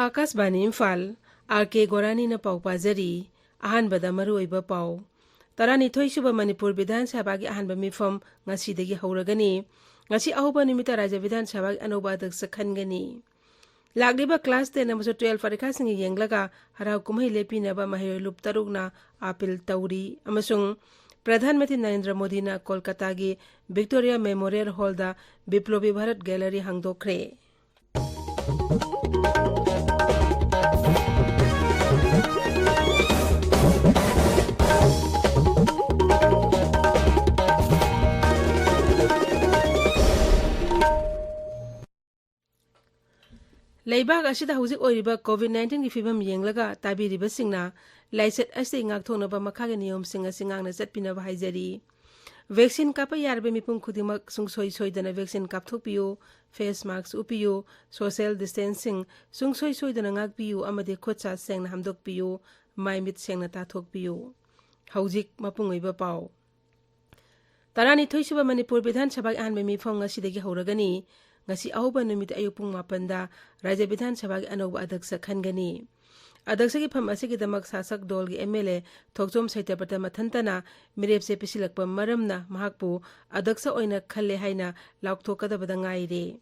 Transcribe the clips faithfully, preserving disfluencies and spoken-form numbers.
ꯑꯥꯀꯥꯁꯕꯥꯅꯤ Imphal, R ꯀꯦ ꯒꯣꯔꯥꯅꯤꯅ ꯄꯥꯎ ꯄꯥꯖꯔꯤ꯫ ꯑꯍꯥꯟꯕꯗ ꯃꯔꯨꯑꯣꯏꯕ ꯄꯥꯎ꯫ ꯇꯔꯥꯅꯤꯊꯣꯏ ꯁꯨꯕ ꯃꯅꯤꯄꯨꯔ ꯕꯤꯙꯥꯟ ꯁꯚꯥꯒꯤ ꯑꯍꯥꯟꯕ ꯃꯤꯐꯝ ꯉꯁꯤꯗꯒꯤ ꯍꯧꯔꯒꯅꯤ꯫ ꯉꯁꯤ ꯑꯍꯧꯕ ꯅꯨꯃꯤꯠꯇ ꯔꯥꯖ꯭ꯌ ꯕꯤꯙꯥꯟ ꯁꯚꯥꯒꯤ ꯑꯅꯧꯕ ꯑꯗ꯭ꯌꯛꯁ ꯈꯟꯒꯅꯤ꯫ ꯂꯥꯛꯂꯤꯕ ꯀ꯭ꯂꯥꯁ ꯇꯦꯟ ꯑꯃꯁꯨꯡ ꯇꯨꯋꯦꯜꯐ ꯄꯔꯤꯈꯥꯁꯤꯡꯒꯤ ꯌꯦꯡꯂꯒ ꯍꯔꯥꯎ ꯀꯨꯝꯍꯩ ꯂꯦꯞꯄꯤꯅꯕ ꯃꯍꯩꯔꯣꯏ ꯂꯨꯞ ꯇꯔꯨꯛꯅ ꯑꯥꯄꯤꯜ ꯇꯧꯔꯤ ꯑꯃꯁꯨꯡ ꯄ꯭ꯔꯙꯥꯟ ꯃꯟꯇ꯭ꯔꯤ ꯅꯔꯦꯟꯗ꯭ꯔ ꯃꯣꯗꯤꯅ ꯀꯣꯜꯀꯇꯥꯒꯤ ꯚꯤꯛꯇꯣꯔꯤꯌꯥ ꯃꯦꯃꯣꯔꯤꯌꯦꯜ ꯍꯣꯜꯗ ꯕꯤꯄ꯭ꯂꯣꯕꯤ ꯚꯥꯔꯠ ꯒꯦꯂꯔꯤ ꯍꯥꯡꯗꯣꯛꯈ꯭ꯔꯦ꯫ ꯂꯩꯕꯥꯛ ꯑꯁꯤꯗ ꯍꯧꯖꯤꯛ ꯑꯣꯏꯔꯤꯕ ꯀꯣꯚꯤꯗ ꯅꯥꯏꯟꯇꯤꯟꯒꯤ ꯐꯤꯕꯝ ꯌꯦꯡꯂꯒ ꯇꯥꯕꯤꯔꯤꯕꯁꯤꯡꯅ ꯂꯥꯏꯆꯠ ꯑꯁꯤꯗꯒꯤ ꯉꯥꯛꯊꯣꯛꯅꯕ ꯃꯈꯥꯒꯤ ꯅꯤꯌꯣꯝꯁꯤꯡ ꯑꯁꯤ ꯉꯥꯛꯅ ꯆꯠꯄꯤꯅꯕ ꯍꯥꯏꯖꯔꯤ꯫ ꯚꯦꯛꯁꯤꯟ ꯀꯥꯞꯄ ꯌꯥꯔꯕ ꯃꯤꯄꯨꯝ ꯈꯨꯗꯤꯡꯃꯛ ꯁꯨꯡꯁꯣꯏ ꯁꯣꯏꯗꯅ ꯚꯦꯛꯁꯤꯟ ꯀꯥꯞꯊꯣꯛꯄꯤꯌꯨ, ꯐꯦꯁ ꯃꯥꯁꯛ ꯎꯞꯄꯤꯌꯨ, ꯁꯣꯁꯤꯌꯦꯜ ꯗꯤꯁꯇꯦꯟꯁꯤꯡ ꯁꯨꯡꯁꯣꯏ ꯁꯣꯏꯗꯅ ꯉꯥꯛꯄꯤꯌꯨ ꯑꯃꯗꯤ ꯈꯨꯠ ꯁꯥ ꯁꯦꯡꯅ ꯍꯥꯝꯗꯣꯛꯄꯤꯌꯨ, ꯃꯥꯏ ꯃꯤꯠ ꯁꯦꯡꯅ ꯇꯥꯊꯣꯛꯄꯤꯌꯨ꯫ ꯍꯧꯖꯤꯛ ꯃꯄꯨꯡ ꯑꯣꯏꯕ ꯄꯥꯎ꯫ ꯇꯔꯥꯅꯤꯊꯣꯏ ꯁꯨꯕ ꯃꯅꯤꯄꯨꯔ ꯕꯤꯙꯥꯟ ꯁꯚꯥꯒꯤ ꯑꯍꯥꯟꯕ ꯃꯤꯐꯝ ꯉꯁꯤꯗꯒꯤ ꯍꯧꯔꯒꯅꯤ꯫ ꯉꯁꯤ ꯑꯍꯧꯕ ꯅꯨꯃꯤꯠ ꯑꯌꯨꯛ ꯄꯨꯡ ꯃꯥꯄꯟꯗ ꯔꯥꯖ꯭ꯌ ꯕꯤꯙꯥꯟ ꯁꯚꯥꯒꯤ ꯑꯅꯧꯕ ꯑꯗ꯭ꯌꯛꯁ ꯈꯟꯒꯅꯤ꯫ ꯑꯗ꯭ꯌꯛꯁꯒꯤ ꯐꯝ ꯑꯁꯤꯒꯤꯗꯃꯛ ꯁꯥꯁꯛ ꯗꯣꯜꯒꯤ ꯑꯦꯝ ꯑꯦꯜ ꯑꯦ ꯊꯣꯛꯆꯣꯝ ꯁꯇ꯭ꯌꯕ꯭ꯔꯇ ꯃꯊꯟꯇꯅ ꯃꯤꯔꯦꯞꯆꯦ ꯄꯤꯁꯤꯜꯂꯛꯄ ꯃꯔꯝꯅ ꯃꯍꯥꯛꯄꯨ ꯑꯗ꯭ꯌꯛꯁ ꯑꯣꯏꯅ ꯈꯜꯂꯦ ꯍꯥꯏꯅ ꯂꯥꯎꯊꯣꯛꯀꯗꯕꯗ ꯉꯥꯏꯔꯦ꯫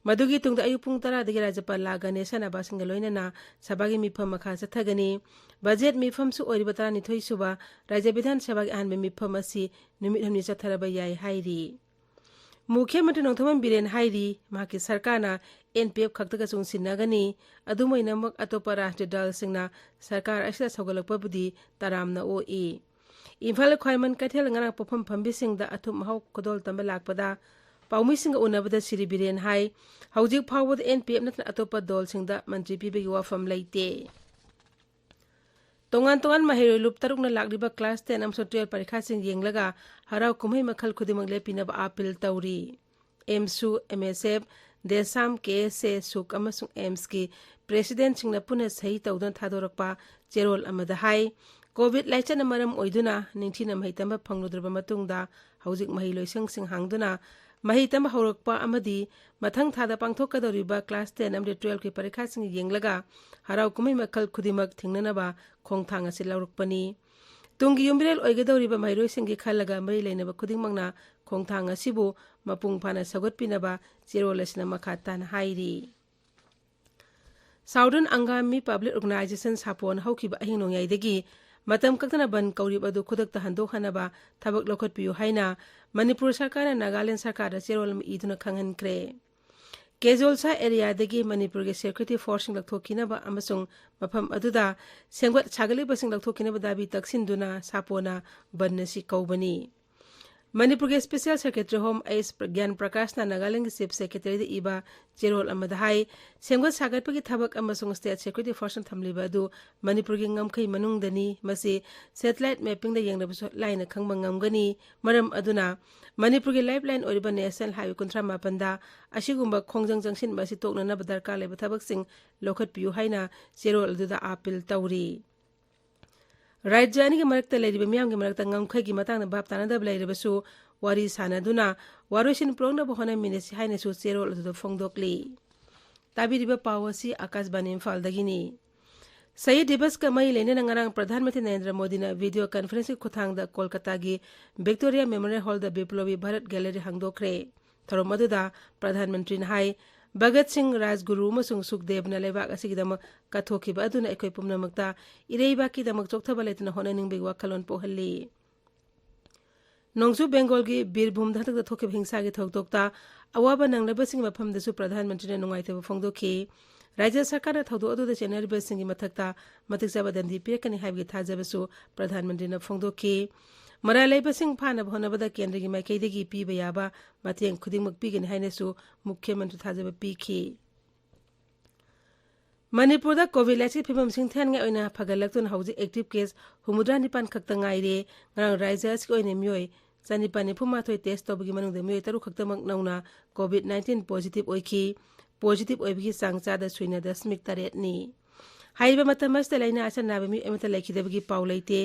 ꯃꯗꯨꯒꯤ ꯇꯨꯡꯗ ꯑꯌꯨꯛ ꯄꯨꯡ ꯇꯔꯥꯗꯒꯤ ꯔꯥꯖ꯭ꯌꯄꯥꯜ ꯂꯥ ꯒꯅꯦꯁꯟ ꯑꯕꯥꯁꯤꯡꯒ ꯂꯣꯏꯅꯅ ꯁꯚꯥꯒꯤ ꯃꯤꯐꯝ ꯃꯈꯥ ꯆꯠꯊꯒꯅꯤ꯫ ꯕꯖꯦꯠ ꯃꯤꯐꯝꯁꯨ ꯑꯣꯏꯔꯤꯕ ꯇꯔꯥꯅꯤꯊꯣꯏ ꯁꯨꯕ ꯔꯥꯖ꯭ꯌ ꯕꯤꯙꯥꯟ ꯁꯚꯥꯒꯤ ꯑꯍꯥꯟꯕ ꯃꯤꯐꯝ ꯑꯁꯤ ꯅꯨꯃꯤꯠ ꯍꯨꯝꯅꯤ ꯆꯠꯊꯔꯕ ꯌꯥꯏ ꯍꯥꯏꯔꯤ꯫ ꯃꯨꯈ꯭ꯌ ꯃꯟꯇ꯭ꯔꯤ ꯅꯣꯡꯊꯣꯝꯕꯝ ꯕꯤꯔꯦꯟ ꯍꯥꯏꯔꯤ, ꯃꯍꯥꯛꯀꯤ ꯁꯔꯀꯥꯔꯅ ꯑꯦꯟ ꯄꯤ ꯑꯦꯐ ꯈꯛꯇꯒ ꯆꯨꯡꯁꯤꯟꯅꯒꯅꯤ꯫ ꯑꯗꯨꯝ ꯑꯣꯏꯅꯃꯛ, ꯑꯇꯣꯞꯄ ꯔꯥꯖꯅꯤꯇꯤ ꯗꯜꯁꯤꯡꯅ ꯁꯔꯀꯥꯔ ꯑꯁꯤꯗ ꯁꯧꯒꯠꯂꯛꯄꯕꯨꯗꯤ ꯇꯔꯥꯝꯅ ꯑꯣꯛꯏ꯫ ꯏꯝꯐꯥꯜ ꯈ꯭ꯋꯥꯏꯔꯝꯕꯟ ꯀꯩꯊꯦꯜ ꯉꯔꯥꯡ ꯄꯣꯠꯐꯝ ꯐꯝꯕꯤꯁꯤꯡꯗ ꯑꯊꯨꯝ ꯑꯍꯥꯎ ꯈꯨꯗꯣꯜ ꯇꯝꯕ ꯂꯥꯛꯄꯗ ꯄꯥꯎꯃꯤꯁꯤꯡꯒ ꯎꯅꯕꯗ ꯁ꯭ꯔꯤ ꯕꯤꯔꯦꯟ ꯍꯥꯏ, ꯍꯧꯖꯤꯛ ꯐꯥꯎꯕꯗ ꯑꯦꯟ ꯄꯤ ꯑꯦꯐ ꯅꯠꯇꯅ ꯑꯇꯣꯞꯄ ꯗꯜꯁꯤꯡꯗ ꯃꯟꯇ꯭ꯔꯤ ꯄꯤꯕꯒꯤ ꯋꯥꯐꯝ ꯂꯩꯇꯦ꯫ ꯇꯣꯉꯥꯟ ꯇꯣꯉꯥꯟ ꯃꯍꯩꯔꯣꯏ ꯂꯨꯞ ꯇꯔꯨꯛꯅ ꯂꯥꯛꯂꯤꯕ ꯀ꯭ꯂꯥꯁ ꯇꯦꯟ ꯑꯃꯁꯨꯡ ꯇꯨꯋꯦꯜꯐ ꯄꯔꯤꯈꯥꯁꯤꯡ ꯌꯦꯡꯂꯒ ꯍꯔꯥꯎ ꯀꯨꯝꯍꯩ ꯃꯈꯜ ꯈꯨꯗꯤꯡꯃꯛ ꯂꯦꯞꯄꯤꯅꯕ ꯑꯥꯄꯤꯜ ꯇꯧꯔꯤ꯫ ꯑꯦꯝꯁꯨ, ꯑꯦꯝ ꯑꯦꯁ ꯑꯦꯐ, ꯗꯦꯁꯥꯝ, ꯀꯦ ꯑꯦꯁ ꯑꯦ, ꯁꯨꯛ ꯑꯃꯁꯨꯡ ꯑꯦꯝꯁꯀꯤ ꯄ꯭ꯔꯦꯁꯤꯗꯦꯟꯠꯁꯤꯡꯅ ꯄꯨꯟꯅ ꯁꯍꯤ ꯇꯧꯗꯨꯅ ꯊꯥꯗꯣꯔꯛꯄ ꯆꯦꯔꯣꯜ ꯑꯃꯗ ꯍꯥꯏ, ꯀꯣꯚꯤꯗ ꯂꯥꯏꯆꯠꯅ ꯃꯔꯝ ꯑꯣꯏꯗꯨꯅ ꯅꯤꯡꯊꯤꯅ ꯃꯍꯩ ꯇꯝꯕ ꯐꯪꯂꯨꯗ꯭ꯔꯕ ꯃꯇꯨꯡꯗ ꯍꯧꯖꯤꯛ ꯃꯍꯩ ꯂꯣꯏꯁꯪꯁꯤꯡ ꯍꯥꯡꯗꯨꯅ ꯃꯍꯩ ꯇꯝꯕ ꯍꯧꯔꯛꯄ ꯑꯃꯗꯤ ꯃꯊꯪ ꯊꯥꯗ ꯄꯥꯡꯊꯣꯛꯀꯗꯧꯔꯤꯕ ꯀ꯭ꯂꯥꯁ ꯇꯦꯟ ꯑꯃꯗꯤ ꯇꯨꯋꯦꯜꯐꯀꯤ ꯄꯔꯤꯈꯥꯁꯤꯡ ꯌꯦꯡꯂꯒ ꯍꯔꯥꯎ ꯀꯨꯝꯍꯩ ꯃꯈꯜ ꯈꯨꯗꯤꯡꯃꯛ ꯊꯤꯡꯅꯅꯕ ꯈꯣꯡꯊꯥꯡ ꯑꯁꯤ ꯂꯧꯔꯛꯄꯅꯤ꯫ ꯇꯨꯡꯒꯤ ꯌꯨꯝꯕꯤꯔꯦꯜ ꯑꯣꯏꯒꯗꯧꯔꯤꯕ ꯃꯍꯩꯔꯣꯏꯁꯤꯡꯒꯤ ꯈꯜꯂꯒ ꯃꯔꯤ ꯂꯩꯅꯕ ꯈꯨꯗꯤꯡꯃꯛꯅ ꯈꯣꯡꯊꯥꯡ ꯑꯁꯤꯕꯨ ꯃꯄꯨꯡ ꯐꯥꯅ ꯁꯧꯒꯠꯄꯤꯅꯕ ꯆꯦꯔꯣꯜ ꯑꯁꯤꯅ ꯃꯈꯥ ꯇꯥꯅ ꯍꯥꯏꯔꯤ꯫ ꯁꯥꯎꯗꯔꯟ ꯑꯪꯒꯥꯃꯤ ꯄꯕ꯭ꯂꯤꯛ ꯑꯣꯔꯒꯅꯥꯏꯖꯦꯁꯟ, ꯁꯥꯄꯣꯅ ꯍꯧꯈꯤꯕ ꯑꯍꯤꯡ ꯅꯣꯡꯌꯥꯏꯗꯒꯤ ꯃꯇꯝ ꯀꯛꯇꯅ ꯕꯟ ꯀꯧꯔꯤꯕ ꯑꯗꯨ ꯈꯨꯗꯛꯇ ꯍꯟꯗꯣꯛꯍꯟꯅꯕ ꯊꯕꯛ ꯂꯧꯈꯠꯄꯤꯌꯨ ꯍꯥꯏꯅ ꯃꯅꯤꯄꯨꯔ ꯁꯔꯀꯥꯔꯅ ꯅꯥꯒꯥꯂꯦꯟ ꯁꯔꯀꯥꯔꯗ ꯆꯦꯔꯣꯜ ꯑꯃ ꯏꯗꯨꯅ ꯈꯪꯍꯟꯈ꯭ꯔꯦ꯫ ꯀꯦꯖꯣꯜꯁꯥ ꯑꯦꯔꯤꯌꯥꯗꯒꯤ ꯃꯅꯤꯄꯨꯔꯒꯤ ꯁꯦꯀ꯭ꯌꯨꯔꯤꯇꯤ ꯐꯣꯔꯁꯁꯤꯡ ꯂꯧꯊꯣꯛꯈꯤꯅꯕ ꯑꯃꯁꯨꯡ ꯃꯐꯝ ꯑꯗꯨꯗ ꯁꯦꯝꯒꯠ ꯁꯥꯒꯠꯂꯤꯕꯁꯤꯡ ꯂꯧꯊꯣꯛꯈꯤꯅꯕ ꯗꯥꯕꯤ ꯇꯛꯁꯤꯟꯗꯨꯅ ꯁꯥꯄꯣꯅ ꯕꯟ ꯑꯁꯤ ꯀꯧꯕꯅꯤ꯫ ꯃꯅꯤꯄꯨꯔꯒꯤ ꯁ꯭ꯄꯦꯁꯤꯌꯦꯜ ꯁꯦꯀ꯭ꯔꯦꯇꯔꯤ ꯍꯣꯝ ꯑꯩꯆ ꯒ꯭ꯌꯥꯟ ꯄ꯭ꯔꯀꯥꯁꯅ ꯅꯥꯒꯥꯂꯦꯟꯒꯤ ꯆꯤꯐ ꯁꯦꯀ꯭ꯔꯦꯇꯔꯤꯗ ꯏꯕ ꯆꯦꯔꯣꯜ ꯑꯃꯗ ꯍꯥꯏ, ꯁꯦꯝꯒꯠ ꯁꯥꯒꯠꯄꯒꯤ ꯊꯕꯛ ꯑꯃꯁꯨꯡ ꯁ꯭ꯇꯦꯠ ꯁꯦꯀ꯭ꯌꯨꯔꯤꯇꯤ ꯐꯣꯔꯁꯅ ꯊꯝꯂꯤꯕ ꯑꯗꯨ ꯃꯅꯤꯄꯨꯔꯒꯤ ꯉꯝꯈꯩ ꯃꯅꯨꯡꯗꯅꯤ꯫ ꯃꯁꯤ ꯁꯦꯇꯦꯂꯥꯏꯠ ꯃꯦꯞꯄꯤꯡꯗ ꯌꯦꯡꯂꯕꯁꯨ ꯂꯥꯏꯅ ꯈꯪꯕ ꯉꯝꯒꯅꯤ꯫ ꯃꯔꯝ ꯑꯗꯨꯅ ꯃꯅꯤꯄꯨꯔꯒꯤ ꯂꯥꯏꯐ ꯂꯥꯏꯟ ꯑꯣꯏꯔꯤꯕ ꯅꯦꯁꯅꯦꯜ ꯍꯥꯏꯋꯦ ꯀꯨꯟꯊ꯭ꯔꯥ ꯃꯥꯄꯟꯗ ꯑꯁꯤꯒꯨꯝꯕ ꯈꯣꯡꯖꯪ ꯆꯪꯁꯤꯟꯕ ꯑꯁꯤ ꯇꯣꯛꯅꯅꯕ ꯗꯔꯀꯥꯔ ꯂꯩꯕ ꯊꯕꯛꯁꯤꯡ ꯂꯧꯈꯠꯄꯤꯌꯨ ꯍꯥꯏꯅ ꯆꯦꯔꯣꯜ ꯑꯗꯨꯗ ꯑꯥꯄꯤꯜ ꯇꯧꯔꯤ꯫ ꯔꯥꯖ꯭ꯌ ꯑꯅꯤꯒꯤ ꯃꯔꯛꯇ ꯂꯩꯔꯤꯕ ꯃꯤꯌꯥꯝꯒꯤ ꯃꯔꯛꯇ ꯉꯝꯈꯩꯒꯤ ꯃꯇꯥꯡꯗ ꯚꯥꯞ ꯇꯥꯅꯗꯕ ꯂꯩꯔꯕꯁꯨ ꯋꯥꯔꯤ ꯁꯥꯅꯗꯨꯅ ꯋꯥꯔꯣꯏꯁꯤꯟ ꯄꯨꯔꯛꯅꯕ ꯍꯣꯠꯅꯃꯤꯟꯅꯁꯤ ꯍꯥꯏꯅꯁꯨ ꯆꯦꯔꯣꯜ ꯑꯗꯨꯗ ꯐꯣꯡꯗꯣꯛꯂꯤ꯫ ꯇꯥꯕꯤꯔꯤꯕ ꯄꯥꯎ ꯑꯁꯤ ꯑꯀꯥꯁꯕꯥꯅꯤ ꯏꯝꯐꯥꯜꯗꯒꯤꯅꯤ꯫ ꯁꯍꯤꯗ ꯗꯤꯕꯁꯀ ꯃꯔꯤ ꯂꯩꯅꯅ ꯉꯔꯥꯡ ꯄ꯭ꯔꯙꯥꯟ ꯃꯟꯇ꯭ꯔꯤ ꯅꯔꯦꯟꯗ꯭ꯔ ꯃꯣꯗꯤꯅ ꯚꯤꯗꯤꯑꯣ ꯀꯟꯐꯔꯦꯟꯁꯀꯤ ꯈꯨꯠꯊꯥꯡꯗ ꯀꯣꯜꯀꯇꯥꯒꯤ ꯚꯤꯛꯇꯣꯔꯤꯌꯥ ꯃꯦꯃꯣꯔꯤꯌꯦꯜ ꯍꯣꯜꯗ ꯕꯤꯄ꯭ꯂꯣꯕꯤ ꯚꯥꯔꯠ ꯒꯦꯂꯔꯤ ꯍꯥꯡꯗꯣꯛꯈ꯭ꯔꯦ꯫ ꯊꯧꯔꯝ ꯑꯗꯨꯗ ꯄ꯭ꯔꯙꯥꯟ ꯃꯟꯇ꯭ꯔꯤꯅ ꯍꯥꯏ, ꯚꯒꯠ ꯁꯤꯡ, ꯔꯥꯖꯒꯨꯔꯨ ꯑꯃꯁꯨꯡ ꯁꯨꯈꯗꯦꯕꯅ ꯂꯩꯕꯥꯛ ꯑꯁꯤꯒꯤꯗꯃꯛ ꯀꯠꯊꯣꯛꯈꯤꯕ ꯑꯗꯨꯅ ꯑꯩꯈꯣꯏ ꯄꯨꯝꯅꯃꯛꯇ ꯏꯔꯩꯕꯥꯛꯀꯤꯗꯃꯛ ꯆꯣꯛꯊꯕ ꯂꯩꯇꯅ ꯍꯣꯠꯅꯅꯤꯡꯕꯒꯤ ꯋꯥꯈꯜꯂꯣꯟ ꯄꯣꯛꯍꯜꯂꯤ꯫ ꯅꯣꯡꯆꯨꯞ ꯕꯦꯡꯒꯣꯜꯒꯤ ꯕꯤꯔꯚꯨꯝꯗ ꯍꯟꯗꯛꯇ ꯊꯣꯛꯈꯤꯕ ꯍꯤꯡꯁꯥꯒꯤ ꯊꯧꯗꯣꯛꯇ ꯑꯋꯥꯕ ꯅꯪꯂꯕꯁꯤꯡꯒꯤ ꯃꯐꯝꯗꯁꯨ ꯄ꯭ꯔꯙꯥꯟ ꯃꯟꯇ꯭ꯔꯤꯅ ꯅꯨꯡꯉꯥꯏꯇꯕ ꯐꯣꯡꯗꯣꯛꯈꯤ꯫ ꯔꯥꯖ꯭ꯌ ꯁꯔꯀꯥꯔꯅ ꯊꯧꯗꯣꯛ ꯑꯗꯨꯗ ꯆꯦꯟꯅꯔꯤꯕꯁꯤꯡꯒꯤ ꯃꯊꯛꯇ ꯃꯇꯤꯛ ꯆꯥꯕ ꯗꯟꯗꯤ ꯄꯤꯔꯛꯀꯅꯤ ꯍꯥꯏꯕꯒꯤ ꯊꯥꯖꯕꯁꯨ ꯄ꯭ꯔꯙꯥꯟ ꯃꯟꯇ꯭ꯔꯤꯅ ꯐꯣꯡꯗꯣꯛꯈꯤ꯫ ꯃꯔꯥꯜ ꯂꯩꯕꯁꯤꯡ ꯐꯥꯅꯕ ꯍꯣꯠꯅꯕꯗ ꯀꯦꯟꯗ꯭ꯔꯒꯤ ꯃꯥꯏꯀꯩꯗꯒꯤ ꯄꯤꯕ ꯌꯥꯕ ꯃꯇꯦꯡ ꯈꯨꯗꯤꯡꯃꯛ ꯄꯤꯒꯅꯤ ꯍꯥꯏꯅꯁꯨ ꯃꯨꯈ꯭ꯌ ꯃꯟꯇ꯭ꯔꯤ ꯊꯥꯖꯕ ꯄꯤꯈꯤ꯫ ꯃꯅꯤꯄꯨꯔꯗ ꯀꯣꯚꯤꯗ ꯂꯥꯏꯆꯠꯀꯤ ꯐꯤꯕꯝ ꯁꯤꯡꯊꯥꯅꯤꯡꯉꯥꯏ ꯑꯣꯏꯅ ꯐꯒꯠꯂꯛꯇꯨꯅ ꯍꯧꯖꯤꯛ ꯑꯦꯛꯇꯤꯚ ꯀꯦꯁ ꯍꯨꯝꯐꯨꯇꯔꯥ ꯅꯤꯄꯥꯟ ꯈꯛꯇ ꯉꯥꯏꯔꯦ꯫ ꯉꯔꯥꯡ ꯔꯥꯖ꯭ꯌ ꯑꯁꯤꯒꯤ ꯑꯣꯏꯅ ꯃꯤꯑꯣꯏ ꯆꯅꯤꯄꯥꯟ ꯅꯤꯐꯨ ꯃꯥꯊꯣꯏ ꯇꯦꯁ ꯇꯧꯕꯒꯤ ꯃꯅꯨꯡꯗ ꯃꯤꯑꯣꯏ ꯇꯔꯨꯛ ꯈꯛꯇꯃꯛ ꯅꯧꯅ ꯀꯣꯚꯤꯗ ꯅꯥꯏꯟꯇꯤꯟ ꯄꯣꯖꯤꯇꯤꯚ ꯑꯣꯏꯈꯤ꯫ ꯄꯣꯖꯤꯇꯤꯚ ꯑꯣꯏꯕꯒꯤ ꯆꯥꯡ ꯆꯥꯗ ꯁꯨꯏꯅ ꯗꯁꯃꯤꯛ ꯇꯔꯦꯠꯅꯤ꯫ ꯍꯥꯏꯔꯤꯕ ꯃꯇꯝ ꯑꯁꯤꯗ ꯂꯥꯏꯅꯥ ꯑꯁꯤꯅ ꯅꯥꯕ ꯃꯤꯑꯣꯏ ꯑꯃꯠꯇ ꯂꯩꯈꯤꯗꯕꯒꯤ ꯄꯥꯎ ꯂꯩꯇꯦ꯫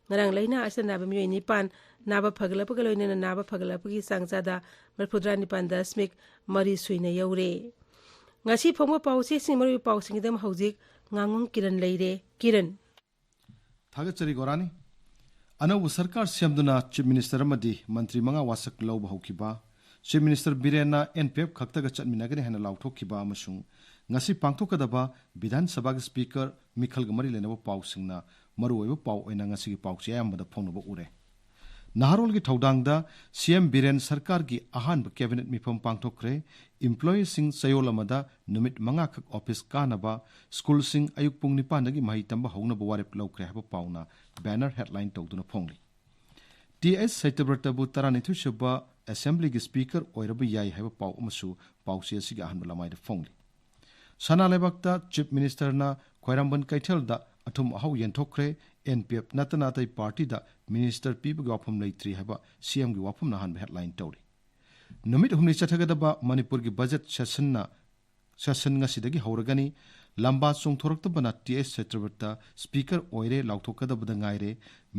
ꯉꯔꯥꯡ ꯂꯥꯏꯅꯥ ꯑꯁꯤꯅ ꯅꯥꯕ ꯃꯤꯑꯣꯏ ꯅꯤꯄꯥꯟ ꯅꯥꯕ ꯐꯒꯠꯂꯛꯄꯒ ꯂꯣꯏꯅꯅ ꯅꯥꯕ ꯐꯒꯠꯂꯛꯄꯒꯤ ꯆꯥꯡ ꯆꯥꯗ ꯃꯔꯤꯐꯨꯇꯔꯥ ꯅꯤꯄꯥꯟ ꯗꯁꯃꯤꯛ ꯃꯔꯤ ꯁꯨꯏꯅ ꯌꯧꯔꯦ꯫ ꯉꯁꯤ ꯐꯣꯡꯕ ꯄꯥꯎꯆꯦꯁꯤꯡ ꯃꯔꯨꯑꯣꯏꯕ ꯄꯥꯎꯁꯤꯡꯒꯤꯗꯃꯛ ꯍꯧꯖꯤꯛ ꯉꯥꯉꯣꯝ ꯀꯤꯔꯟ ꯂꯩꯔꯦ꯫ ꯀꯤꯔꯟ꯫ ꯊꯥꯒꯠꯆꯔꯤ ꯒꯣꯔꯥꯅꯤ꯫ ꯑꯅꯧꯕ ꯁꯔꯀꯥꯔ ꯁꯦꯝꯗꯨꯅ ꯆꯤꯐ ꯃꯤꯅꯤꯁꯇꯔ ꯑꯃꯗꯤ ꯃꯟꯇ꯭ꯔꯤ ꯃꯉꯥ ꯋꯥꯁꯛ ꯂꯧꯕ ꯍꯧꯈꯤꯕ, ꯆꯤꯐ ꯃꯤꯅꯤꯁꯇꯔ ꯕꯤꯔꯦꯟꯅ ꯑꯦꯟ ꯄꯤ ꯑꯦꯐ ꯈꯛꯇꯒ ꯆꯠꯃꯤꯟꯅꯒꯅꯤ ꯍꯥꯏꯅ ꯂꯥꯎꯊꯣꯛꯈꯤꯕ ꯑꯃꯁꯨꯡ ꯉꯁꯤ ꯄꯥꯡꯊꯣꯛꯀꯗꯕ ꯕꯤꯙꯥꯟ ꯁꯚꯥꯒꯤ ꯁ꯭ꯄꯤꯀꯔ ꯃꯤꯈꯜꯒ ꯃꯔꯤ ꯂꯩꯅꯕ ꯄꯥꯎꯁꯤꯡꯅ ꯃꯔꯨꯑꯣꯏꯕ ꯄꯥꯎ ꯑꯣꯏꯅ ꯉꯁꯤꯒꯤ ꯄꯥꯎꯆꯦ ꯑꯌꯥꯝꯕꯗ ꯐꯣꯡꯅꯕ ꯎꯔꯦ꯫ ꯅꯍꯥꯔꯣꯜꯒꯤ ꯊꯧꯗꯥꯡꯗ ꯁꯤ ꯑꯦꯝ ꯕꯤꯔꯦꯟ ꯁꯔꯀꯥꯔꯒꯤ ꯑꯍꯥꯟꯕ ꯀꯦꯕꯤꯅꯦꯠ ꯃꯤꯐꯝ ꯄꯥꯡꯊꯣꯛꯈ꯭ꯔꯦ꯫ ꯏꯝꯄ꯭ꯂꯣꯌꯤꯁꯤꯡ ꯆꯌꯣꯜ ꯑꯃꯗ ꯅꯨꯃꯤꯠ ꯃꯉꯥꯈꯛ ꯑꯣꯐꯤꯁ ꯀꯥꯅꯕ, ꯁ꯭ꯀꯨꯜꯁꯤꯡ ꯑꯌꯨꯛ ꯄꯨꯡ ꯅꯤꯄꯥꯟꯗꯒꯤ ꯃꯍꯩ ꯇꯝꯕ ꯍꯧꯅꯕ ꯋꯥꯔꯦꯞ ꯂꯧꯈ꯭ꯔꯦ ꯍꯥꯏꯕ ꯄꯥꯎꯅ ꯕꯦꯅꯔ ꯍꯦꯗꯂꯥꯏꯟ ꯇꯧꯗꯨꯅ ꯐꯣꯡꯂꯤ꯫ ꯇꯤ ꯑꯩꯆ ꯁꯇ꯭ꯌꯕ꯭ꯔꯇꯕꯨ ꯇꯔꯥꯅꯤꯊꯣꯏ ꯁꯨꯕ ꯑꯦꯁꯦꯝꯕ꯭ꯂꯤꯒꯤ ꯁ꯭ꯄꯤꯀꯔ ꯑꯣꯏꯔꯕ ꯌꯥꯏ ꯍꯥꯏꯕ ꯄꯥꯎ ꯑꯃꯁꯨ ꯄꯥꯎꯆꯦ ꯑꯁꯤꯒꯤ ꯑꯍꯥꯟꯕ ꯂꯃꯥꯏꯗ ꯐꯣꯡꯂꯤ꯫ ꯁꯅꯥ ꯂꯩꯕꯥꯛꯇ ꯆꯤꯐ ꯃꯤꯅꯤꯁꯇꯔꯅ ꯈ꯭ꯋꯥꯏꯔꯝꯕꯟ ꯀꯩꯊꯦꯜꯗ ꯑꯊꯨꯝ ꯑꯍꯥꯎ ꯌꯦꯟꯊꯣꯛꯈ꯭ꯔꯦ꯫ ꯑꯦꯟ ꯄꯤ ꯑꯦꯐ ꯅꯠꯇꯅ ꯑꯇꯩ ꯄꯥꯔꯇꯤꯗ ꯃꯤꯅꯤꯁꯇꯔ ꯄꯤꯕꯒꯤ ꯋꯥꯐꯝ ꯂꯩꯇ꯭ꯔꯤ ꯍꯥꯏꯕ ꯁꯤ ꯑꯦꯝꯒꯤ ꯋꯥꯐꯝꯅ ꯑꯍꯥꯟꯕ ꯍꯦꯗꯂꯥꯏꯟ ꯇꯧꯔꯤ꯫ ꯅꯨꯃꯤꯠ ꯍꯨꯝꯅꯤ ꯆꯠꯊꯒꯗꯕ ꯃꯅꯤꯄꯨꯔꯒꯤ ꯕꯖꯦꯠ ꯁꯦꯁꯟꯅ, ꯁꯦꯁꯟ ꯉꯁꯤꯗꯒꯤ ꯍꯧꯔꯒꯅꯤ꯫ ꯂꯝꯕꯥ ꯆꯣꯡꯊꯣꯔꯛꯇꯕꯅ ꯇꯤ ꯑꯩꯆ ꯁꯇ꯭ꯌꯕ꯭ꯔꯇ ꯁ꯭ꯄꯤꯀꯔ ꯑꯣꯏꯔꯦ ꯂꯥꯎꯊꯣꯛꯀꯗꯕꯗ ꯉꯥꯏꯔꯦ꯫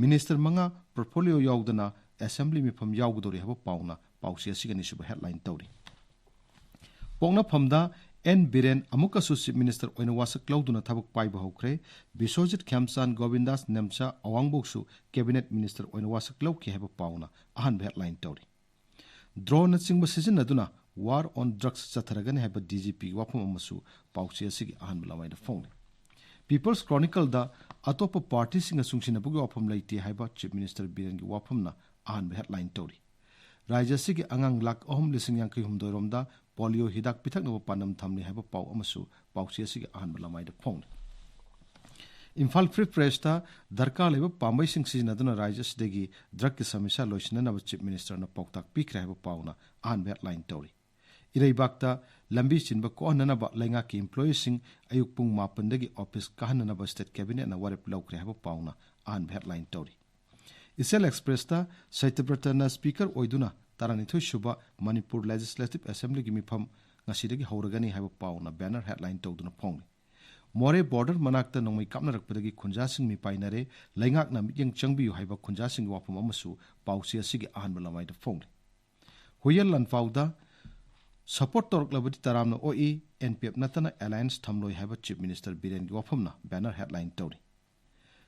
ꯃꯤꯅꯤꯁꯇꯔ ꯃꯉꯥ ꯄꯣꯔꯠꯐꯣꯂꯤꯑꯣ ꯌꯥꯎꯗꯅ ꯑꯦꯁꯦꯝꯕ꯭ꯂꯤ ꯃꯤꯐꯝ ꯌꯥꯎꯒꯗꯧꯔꯤ ꯍꯥꯏꯕ ꯄꯥꯎꯅ ꯄꯥꯎꯆꯦ ꯑꯁꯤꯒꯤ ꯑꯅꯤꯁꯨꯕ ꯍꯦꯗꯂꯥꯏꯟ ꯇꯧꯔꯤ꯫ ꯄꯣꯛꯅꯐꯝꯗ ꯑꯦꯟ ꯕꯤꯔꯦꯟ ꯑꯃꯨꯛꯀꯁꯨ ꯆꯤꯐ ꯃꯤꯅꯤꯁꯇꯔ ꯑꯣꯏꯅ ꯋꯥꯁꯛ ꯂꯧꯗꯨꯅ ꯊꯕꯛ ꯄꯥꯏꯕ ꯍꯧꯈ꯭ꯔꯦ꯫ ꯕꯤꯁ꯭ꯋꯖꯤꯠ ꯈ꯭ꯌꯥꯝꯆꯥꯟ, ꯒꯣꯕꯤꯟꯗꯥꯁ ꯅꯦꯝꯆꯥ, ꯑꯋꯥꯡꯕꯣꯛꯁꯨ ꯀꯦꯕꯤꯅꯦꯠ ꯃꯤꯅꯤꯁꯇꯔ ꯑꯣꯏꯅ ꯋꯥꯁꯛ ꯂꯧꯈꯤ ꯍꯥꯏꯕ ꯄꯥꯎꯅ ꯑꯍꯥꯟꯕ ꯍꯦꯗꯂꯥꯏꯟ ꯇꯧꯔꯤ꯫ ꯗ꯭ꯔꯣꯟꯅꯆꯤꯡꯕ ꯁꯤꯖꯤꯟꯅꯗꯨꯅ war on drugs ꯆꯠꯊꯔꯒꯅꯤ ꯍꯥꯏꯕ ꯗꯤ ꯖꯤ ꯄꯤꯒꯤ ꯋꯥꯐꯝ ꯑꯃꯁꯨ ꯄꯥꯎꯆꯦ ꯑꯁꯤꯒꯤ ꯑꯍꯥꯟꯕ ꯂꯃꯥꯏꯗ ꯐꯣꯡꯂꯤ꯫ ꯄꯤꯄꯜꯁ ꯀ꯭ꯔꯣꯅꯤꯀꯜꯗ ꯑꯇꯣꯞꯄ ꯄꯥꯔꯇꯤꯁꯤꯡꯒ ꯆꯨꯡꯁꯤꯟꯅꯕꯒꯤ ꯋꯥꯐꯝ ꯂꯩꯇꯦ ꯍꯥꯏꯕ ꯆꯤꯐ ꯃꯤꯅꯤꯁꯇꯔ ꯕꯤꯔꯦꯟꯒꯤ ꯋꯥꯐꯝꯅ ꯑꯍꯥꯟꯕ ꯍꯦꯗꯂꯥꯏꯟ ꯇꯧꯔꯤ꯫ ꯔꯥꯖ꯭ꯌ ꯑꯁꯤꯒꯤ ꯑꯉꯥꯡ ꯂꯥꯈ ꯑꯍꯨꯝ ꯂꯤꯁꯤꯡ ꯌꯥꯡꯈꯩ ꯍꯨꯝꯗꯣꯏ ꯔꯣꯝꯗ ꯄꯣꯂꯤꯑꯣ ꯍꯤꯗꯥꯛ ꯄꯤꯊꯛꯅꯕ ꯄꯥꯟꯗꯝ ꯊꯝꯂꯤ ꯍꯥꯏꯕ ꯄꯥꯎ ꯑꯃꯁꯨ ꯄꯥꯎꯆꯦ ꯑꯁꯤꯒꯤ ꯑꯍꯥꯟꯕ ꯂꯃꯥꯏꯗ ꯐꯣꯡꯂꯤ꯫ ꯏꯝꯐꯥꯜ ꯐ꯭ꯔꯤ ꯄ꯭ꯔꯦꯁꯇ ꯗꯔꯀꯥꯔ ꯂꯩꯕ ꯄꯥꯝꯕꯩꯁꯤꯡ ꯁꯤꯖꯤꯟꯅꯗꯨꯅ ꯔꯥꯖ꯭ꯌ ꯑꯁꯤꯗꯒꯤ ꯗ꯭ꯔꯒꯀꯤ ꯁꯃꯁ꯭ꯌꯥ ꯂꯣꯏꯁꯤꯟꯅꯅꯕ ꯆꯤꯐ ꯃꯤꯅꯤꯁꯇꯔꯅ ꯄꯥꯎꯇꯥꯛ ꯄꯤꯈ꯭ꯔꯦ ꯍꯥꯏꯕ ꯄꯥꯎꯅ ꯑꯍꯥꯟꯕ ꯍꯦꯗꯂꯥꯏꯟ ꯇꯧꯔꯤ꯫ ꯏꯔꯩꯕꯥꯛꯇ ꯂꯝꯕꯤ ꯆꯤꯟꯕ ꯀꯣꯛꯍꯟꯅꯅꯕ ꯂꯩꯉꯥꯛꯀꯤ ꯏꯝꯄ꯭ꯂꯣꯌꯤꯁꯤꯡ ꯑꯌꯨꯛ ꯄꯨꯡ ꯃꯥꯄꯟꯗꯒꯤ ꯑꯣꯐꯤꯁ ꯀꯥꯍꯟꯅꯅꯕ ꯁ꯭ꯇꯦꯠ ꯀꯦꯕꯤꯅꯦꯠꯅ ꯋꯥꯔꯦꯞ ꯂꯧꯈ꯭ꯔꯦ ꯍꯥꯏꯕ ꯄꯥꯎꯅ ꯑꯍꯥꯟꯕ ꯍꯦꯗꯂꯥꯏꯟ ꯇꯧꯔꯤ꯫ ꯏꯆꯦꯜ ꯑꯦꯛꯁꯄ꯭ꯔꯦꯁꯇ ꯁꯇ꯭ꯌꯕ꯭ꯔꯇꯅ ꯁ꯭ꯄꯤꯀꯔ ꯑꯣꯏꯗꯨꯅ ꯇꯔꯥꯅꯤꯊꯣꯏ ꯁꯨꯕ ꯃꯅꯤꯄꯨꯔ ꯂꯦꯖꯤꯁꯂꯦꯇꯤꯚ ꯑꯦꯁꯦꯝꯕ꯭ꯂꯤꯒꯤ ꯃꯤꯐꯝ ꯉꯁꯤꯗꯒꯤ ꯍꯧꯔꯒꯅꯤ ꯍꯥꯏꯕ ꯄꯥꯎꯅ ꯕꯦꯅꯔ ꯍꯦꯗꯂꯥꯏꯟ ꯇꯧꯗꯨꯅ ꯐꯣꯡꯂꯤ꯫ ꯃꯣꯔꯦ ꯕꯣꯔꯗꯔ ꯃꯅꯥꯛꯇ ꯅꯣꯡꯃꯩ ꯀꯥꯞꯅꯔꯛꯄꯗꯒꯤ ꯈꯨꯟꯖꯥꯁꯤꯡ ꯃꯤꯄꯥꯏꯅꯔꯦ, ꯂꯩꯉꯥꯛꯅ ꯃꯤꯠꯌꯦꯡ ꯆꯪꯕꯤꯌꯨ ꯍꯥꯏꯕ ꯈꯨꯟꯖꯥꯁꯤꯡꯒꯤ ꯋꯥꯐꯝ ꯑꯃꯁꯨ ꯄꯥꯎꯆꯦ ꯑꯁꯤꯒꯤ ꯑꯍꯥꯟꯕ ꯂꯃꯥꯏꯗ ꯐꯣꯡꯂꯤ꯫ ꯍꯨꯏꯌꯦꯟ ꯂꯥꯟꯐꯥꯎꯗ ꯁꯄꯣꯔꯠ ꯇꯧꯔꯛꯂꯕꯗꯤ ꯇꯔꯥꯝꯅ ꯑꯣꯛꯏ, ꯑꯦꯟ ꯄꯤ ꯑꯦꯐ ꯅꯠꯇꯅ ꯑꯦꯂꯥꯌꯟꯁ ꯊꯝꯂꯣꯏ ꯍꯥꯏꯕ ꯆꯤꯐ ꯃꯤꯅꯤꯁꯇꯔ ꯕꯤꯔꯦꯟꯒꯤ ꯋꯥꯐꯝꯅ ꯕꯦꯅꯔ ꯍꯦꯗꯂꯥꯏꯟ ꯇꯧꯔꯤ꯫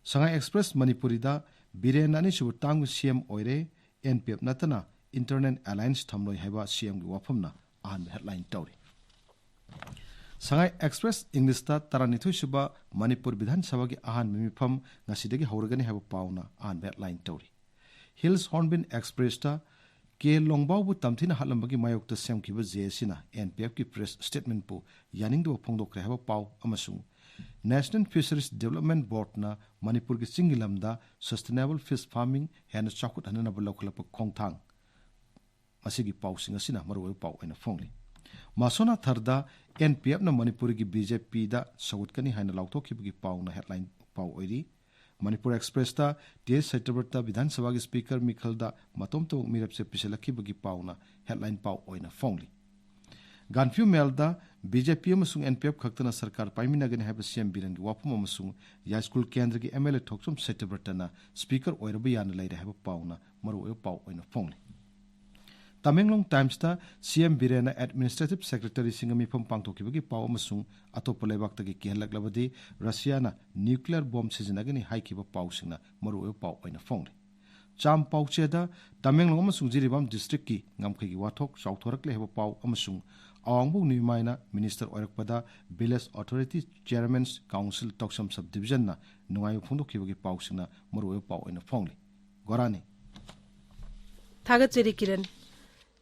ꯁꯉꯥꯏ ꯑꯦꯛꯁꯄ꯭ꯔꯦꯁ ꯃꯅꯤꯄꯨꯔꯤꯗ ꯕꯤꯔꯦꯟ ꯑꯅꯤꯁꯨꯕ ꯇꯥꯝꯒꯤ ꯁꯤ ꯑꯦꯝ ꯑꯣꯏꯔꯦ, ꯑꯦꯟ ꯄꯤ ꯑꯦꯐ ꯅꯠꯇꯅ ꯏꯟꯇꯔꯅꯦꯜ ꯑꯦꯂꯥꯌꯟꯁ ꯊꯝꯂꯣꯏ ꯍꯥꯏꯕ ꯁꯤ ꯑꯦꯝꯒꯤ ꯋꯥꯐꯝꯅ ꯑꯍꯥꯟꯕ ꯍꯦꯗꯂꯥꯏꯟ ꯇꯧꯔꯤ꯫ ꯁꯉꯥꯏ ꯑꯦꯛꯁꯄ꯭ꯔꯦꯁ ꯏꯪꯂꯤꯁꯇ ꯇꯔꯥꯅꯤꯊꯣꯏ ꯁꯨꯕ ꯃꯅꯤꯄꯨꯔ ꯕꯤꯙꯥꯟ ꯁꯚꯥꯒꯤ ꯑꯍꯥꯟꯕ ꯃꯤꯐꯝ ꯉꯁꯤꯗꯒꯤ ꯍꯧꯔꯒꯅꯤ ꯍꯥꯏꯕ ꯄꯥꯎꯅ ꯑꯍꯥꯟꯕ ꯍꯦꯗꯂꯥꯏꯟ ꯇꯧꯔꯤ꯫ ꯍꯤꯜꯁ ꯍꯣꯔꯟꯕꯤꯜ ꯑꯦꯛꯁꯄ꯭ꯔꯦꯁꯇ ꯀꯦ ꯂꯣꯡꯕꯥꯎꯕꯨ ꯇꯝꯊꯤꯅ ꯍꯥꯠꯂꯝꯕꯒꯤ ꯃꯥꯌꯣꯛꯇ ꯁꯦꯝꯈꯤꯕ ꯖꯦ ꯑꯦꯁꯤꯅ ꯑꯦꯟ ꯄꯤ ꯑꯦꯐꯀꯤ ꯄ꯭ꯔꯦꯁ ꯁ꯭ꯇꯦꯠꯃꯦꯟꯠꯄꯨ ꯌꯥꯅꯤꯡꯗꯕ ꯐꯣꯡꯗꯣꯛꯈ꯭ꯔꯦ ꯍꯥꯏꯕ ꯄꯥꯎ ꯑꯃꯁꯨꯡ ꯅꯦꯁꯅꯦꯜ ꯐꯤꯁꯔꯤꯁ ꯗꯤꯕꯦꯂꯞꯃꯦꯟꯠ ꯕꯣꯔꯗꯅ ꯃꯅꯤꯄꯨꯔꯒꯤ ꯆꯤꯡꯒꯤ ꯂꯝꯗ ꯁꯁꯇꯦꯅꯦꯕꯜ ꯐꯤꯁ ꯐꯥꯔꯃꯤꯡ ꯍꯦꯟꯅ ꯆꯥꯎꯈꯠꯍꯟꯅꯅꯕ ꯂꯧꯈꯠꯂꯛꯄ ꯈꯣꯡꯊꯥꯡ, ꯃꯁꯤꯒꯤ ꯄꯥꯎꯁꯤꯡ ꯑꯁꯤꯅ ꯃꯔꯨꯑꯣꯏꯕ ꯄꯥꯎ ꯑꯣꯏꯅ ꯐꯣꯡꯂꯤ꯫ ꯃꯁꯣꯅꯥ ꯊꯔꯗ ꯑꯦꯟ ꯄꯤ ꯑꯦꯐꯅ ꯃꯅꯤꯄꯨꯔꯒꯤ ꯕꯤ ꯖꯦ ꯄꯤꯗ ꯁꯧꯒꯠꯀꯅꯤ ꯍꯥꯏꯅ ꯂꯥꯎꯊꯣꯛꯈꯤꯕꯒꯤ ꯄꯥꯎꯅ ꯍꯦꯗꯂꯥꯏꯟ ꯄꯥꯎ ꯑꯣꯏꯔꯤ꯫ ꯃꯅꯤꯄꯨꯔ ꯑꯦꯛꯁꯄ꯭ꯔꯦꯁꯇ ꯇꯤ ꯑꯦꯁ ꯁꯇ꯭ꯌꯕ꯭ꯔꯇ ꯕꯤꯙꯥꯟ ꯁꯚꯥꯒꯤ ꯁ꯭ꯄꯤꯀꯔ ꯃꯤꯈꯜꯗ ꯃꯇꯣꯝ ꯇꯃꯛ ꯃꯤꯔꯦꯞꯆꯦ ꯄꯤꯁꯤꯜꯂꯛꯈꯤꯕꯒꯤ ꯄꯥꯎꯅ ꯍꯦꯗꯂꯥꯏꯟ ꯄꯥꯎ ꯑꯣꯏꯅ ꯐꯣꯡꯂꯤ꯫ ꯒꯥꯟꯐ꯭ꯌꯨ ꯃꯦꯜꯗ ꯕꯤ ꯖꯦ ꯄꯤ ꯑꯃꯁꯨꯡ ꯑꯦꯟ ꯄꯤ ꯑꯦꯐ ꯈꯛꯇꯅ ꯁꯔꯀꯥꯔ ꯄꯥꯏꯃꯤꯟꯅꯒꯅꯤ ꯍꯥꯏꯕ ꯁꯤ ꯑꯦꯝ ꯕꯤꯔꯦꯟꯒꯤ ꯋꯥꯐꯝ ꯑꯃꯁꯨꯡ ꯌꯥꯏꯁ꯭ꯀꯨꯜ ꯀꯦꯟꯗ꯭ꯔꯒꯤ ꯑꯦꯝ ꯑꯦꯜ ꯑꯦ ꯊꯣꯛꯆꯣꯝ ꯁꯇ꯭ꯌꯕ꯭ꯔꯇꯅ ꯁ꯭ꯄꯤꯀꯔ ꯑꯣꯏꯔꯕ ꯌꯥꯅ ꯂꯩꯔꯦ ꯍꯥꯏꯕ ꯄꯥꯎꯅ ꯃꯔꯨꯑꯣꯏꯕ ꯄꯥꯎ ꯑꯣꯏꯅ ꯐꯣꯡꯂꯤ꯫ ꯇꯃꯦꯡꯂꯣꯡ ꯇꯥꯏꯝꯁꯇ ꯁꯤ ꯑꯦꯝ ꯕꯤꯔꯦꯟꯅ ꯑꯦꯗꯃꯤꯅꯤꯁꯇ꯭ꯔꯦꯇꯤꯚ ꯁꯦꯀ꯭ꯔꯦꯇꯔꯤꯁꯤꯡꯒ ꯃꯤꯐꯝ ꯄꯥꯡꯊꯣꯛꯈꯤꯕꯒꯤ ꯄꯥꯎ ꯑꯃꯁꯨꯡ ꯑꯇꯣꯞꯄ ꯂꯩꯕꯥꯛꯇꯒꯤ ꯀꯤꯍꯜꯂꯛꯂꯕꯗꯤ ꯔꯁꯤꯌꯥꯅ ꯅ꯭ꯌꯨꯀ꯭ꯂꯤꯌꯔ ꯕꯣꯝ ꯁꯤꯖꯤꯟꯅꯒꯅꯤ ꯍꯥꯏꯈꯤꯕ ꯄꯥꯎꯁꯤꯡꯅ ꯃꯔꯨꯑꯣꯏꯕ ꯄꯥꯎ ꯑꯣꯏꯅ ꯐꯣꯡꯂꯤ꯫ ꯆꯥꯝ ꯄꯥꯎꯆꯦꯗ ꯇꯃꯦꯡꯂꯣꯡ ꯑꯃꯁꯨꯡ ꯖꯤꯔꯤꯕꯥꯝ ꯗꯤꯁꯇ꯭ꯔꯤꯛꯀꯤ ꯉꯝꯈꯩꯒꯤ ꯋꯥꯊꯣꯛ ꯆꯥꯎꯊꯣꯔꯛꯂꯦ ꯍꯥꯏꯕ ꯄꯥꯎ ꯑꯃꯁꯨꯡ ꯑꯋꯥꯡꯕꯧ ꯅꯤꯃꯥꯏꯅ ꯃꯤꯅꯤꯁꯇꯔ ꯑꯣꯏꯔꯛꯄꯗ ꯚꯤꯂꯦꯖ ꯑꯣꯊꯣꯔꯤꯇꯤ ꯆꯤꯌꯔꯃꯦꯟꯁ ꯀꯥꯎꯟꯁꯤꯜ ꯇꯧꯁꯝ ꯁꯕ ꯗꯤꯕꯤꯖꯟꯅ ꯅꯨꯡꯉꯥꯏꯕ ꯐꯣꯡꯗꯣꯛꯈꯤꯕꯒꯤ ꯄꯥꯎꯁꯤꯡꯅ ꯃꯔꯨꯑꯣꯏꯕ ꯄꯥꯎ ꯑꯣꯏꯅ ꯐꯣꯡꯂꯤ꯫ ꯒꯣꯔꯥꯅꯤ꯫ ꯊꯥꯒꯠꯆꯔꯤ ꯀꯤꯔꯟ꯫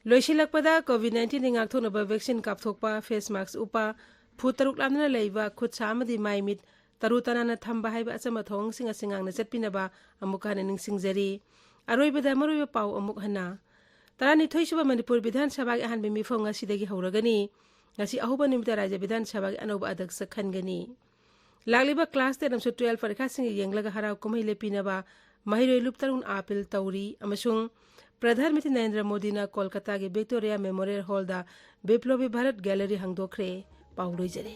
ꯂꯣꯏꯁꯤꯜꯂꯛꯄꯗ ꯀꯣꯚꯤꯗ ꯅꯥꯏꯟꯇꯤꯟꯗꯒꯤ ꯉꯥꯛꯊꯣꯛꯅꯕ ꯚꯦꯛꯁꯤꯟ ꯀꯥꯞꯊꯣꯛꯄ, ꯐꯦꯁ ꯃꯥꯛꯁ ꯎꯞꯄ, ꯐꯨꯠ ꯇꯔꯨꯛ ꯂꯥꯞꯅꯅ ꯂꯩꯕ, ꯈꯨꯠ ꯁꯥ ꯑꯃꯗꯤ ꯃꯥꯏ ꯃꯤꯠ ꯇꯔꯨ ꯇꯅꯥꯟꯅ ꯊꯝꯕ ꯍꯥꯏꯕ ꯑꯆꯝꯕ ꯊꯧꯑꯣꯡꯁꯤꯡ ꯑꯁꯤ ꯉꯥꯛꯅ ꯆꯠꯄꯤꯅꯕ ꯑꯃꯨꯛ ꯍꯟꯅ ꯅꯤꯡꯁꯤꯡꯖꯔꯤ꯫ ꯑꯔꯣꯏꯕꯗ ꯃꯔꯨꯑꯣꯏꯕ ꯄꯥꯎ ꯑꯃꯨꯛ ꯍꯟꯅ꯫ ꯇꯔꯥꯅꯤꯊꯣꯏ ꯁꯨꯕ ꯃꯅꯤꯄꯨꯔ ꯕꯤꯙꯥꯟ ꯁꯚꯥꯒꯤ ꯑꯍꯥꯟꯕ ꯃꯤꯐꯝ ꯉꯁꯤꯗꯒꯤ ꯍꯧꯔꯒꯅꯤ꯫ ꯉꯁꯤ ꯑꯍꯧꯕ ꯅꯨꯃꯤꯠꯇ ꯔꯥꯖ꯭ꯌ ꯕꯤꯙꯥꯟ ꯁꯚꯥꯒꯤ ꯑꯅꯧꯕ ꯑꯗ꯭ꯌꯛꯁ ꯈꯟꯒꯅꯤ꯫ ꯂꯥꯛꯂꯤꯕ ꯀ꯭ꯂꯥꯁ ꯇꯦꯟ ꯑꯃꯁꯨꯡ ꯇꯨꯋꯦꯜꯐ ꯄꯔꯤꯈꯥꯁꯤꯡꯒ ꯌꯦꯡꯂꯒ ꯍꯔꯥꯎ ꯀꯨꯝꯍꯩ ꯂꯦꯞꯄꯤꯅꯕ ꯃꯍꯩꯔꯣꯏ ꯂꯨꯞ ꯇꯔꯨꯛꯅ ꯑꯥꯄꯤꯜ ꯇꯧꯔꯤ ꯑꯃꯁꯨꯡ ꯄ꯭ꯔꯙꯥꯟ ꯃꯟꯇ꯭ꯔꯤ ꯅꯔꯦꯟꯗ꯭ꯔ ꯃꯣꯗꯤꯅ ꯀꯣꯜꯀꯇꯥꯒꯤ ꯚꯤꯛꯇꯣꯔꯤꯌꯥ ꯃꯦꯃꯣꯔꯤꯌꯦꯜ ꯍꯣꯜꯗ ꯕꯤꯄ꯭ꯂꯣꯕꯤ ꯚꯥꯔꯠ ꯒꯦꯂꯔꯤ ꯍꯥꯡꯗꯣꯛꯈ꯭ꯔꯦ꯫ ꯄꯥꯎ ꯂꯣꯏꯖꯔꯦ꯫